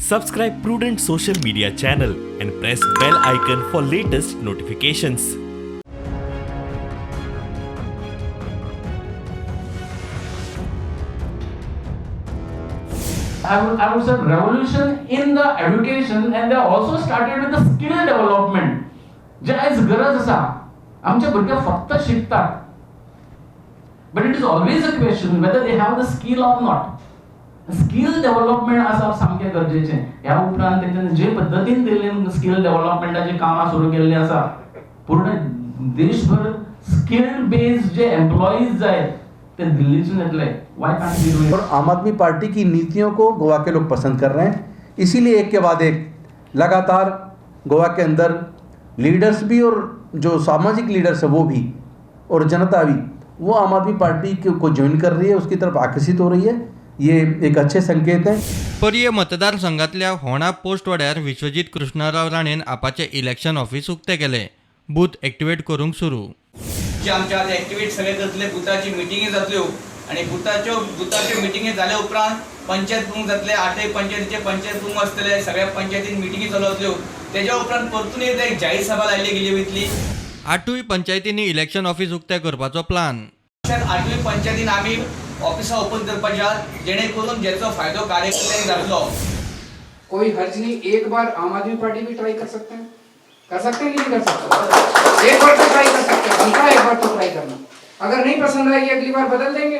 Subscribe Prudent Social Media channel and press bell icon for latest notifications. I would say revolution in the education, and they also started with the skill development जे आयज गरज आसा. आमचे भुरगे फक्त शिकतात, but it is always a question whether they have the skill or not. Skill development आसप सामकें गरजेचें. ह्या उपरांत तेंच्यांनी जे पद्दतीन दिल्लीन स्कील डेव्हलपमेंटाची कामां सुरू केल्लीं आसा, पूर्ण देशभर स्किल्ड बेस्ड जे एम्प्लॉईज जाय ते दिल्लीसून येतले. Y can't we do? और आम आदमी पार्टी की नीतियों को गोवा के लोग पसंद कर रहे हैं, इसीलिए एक के बाद एक लगातार गोवा के अंदर लीडर्स भी और जो सामाजिक लीडर्स है वो भी और जनता भी वो आम आदमी पार्टी को ज्वाइन कर रही है, उसकी तरफ आकर्षित हो रही है. ये एक अच्छे संकेत हैं. पर्ये मतदारसंघातल्या होणा पोस्ट वाड्यार विश्वजीत कृष्णराव राणेन आपाचें इलेक्शन ऑफिस उक्तें केलें. बूथ एक्टिवेट करूंक सुरू. जे आमचे आतां एक्टिवेट सगळे जातले, बुथाची मिटिंगी जातल्यो आनी बुथाच्यो मिटिंगी जाल्या उपरांत पंचायत प्रमुख जातले. आठय पंचायतीचे पंचायत प्रमुख आसतले, सगळ्या पंचायतीन मिटिंगी चालू जातल्यो. तेज्या उपरांत परतून एकदां एक जाहीर सभा लायली गेली वयतली. आठूय पंचायतींनी इलेक्शन ऑफिस उक्तें करपाचो प्लान. तशेंच आठवी पंचायतीन आमी ऑफिसां ओपन करपाची आहात, जेणे करून जेचो फायदो कार्यकर्त्यांक जातलो. कोई हर्ज नहीं, एक बार आम आदमी पार्टी भी ट्राई कर सकते हैं. कर सकते हैं कि नहीं कर सकते? एक बार तो ट्राई कर सकते हैं, बनता है एक बार तो ट्राई करना. अगर नहीं पसंद आएगी, अगली बार बदल देंगे.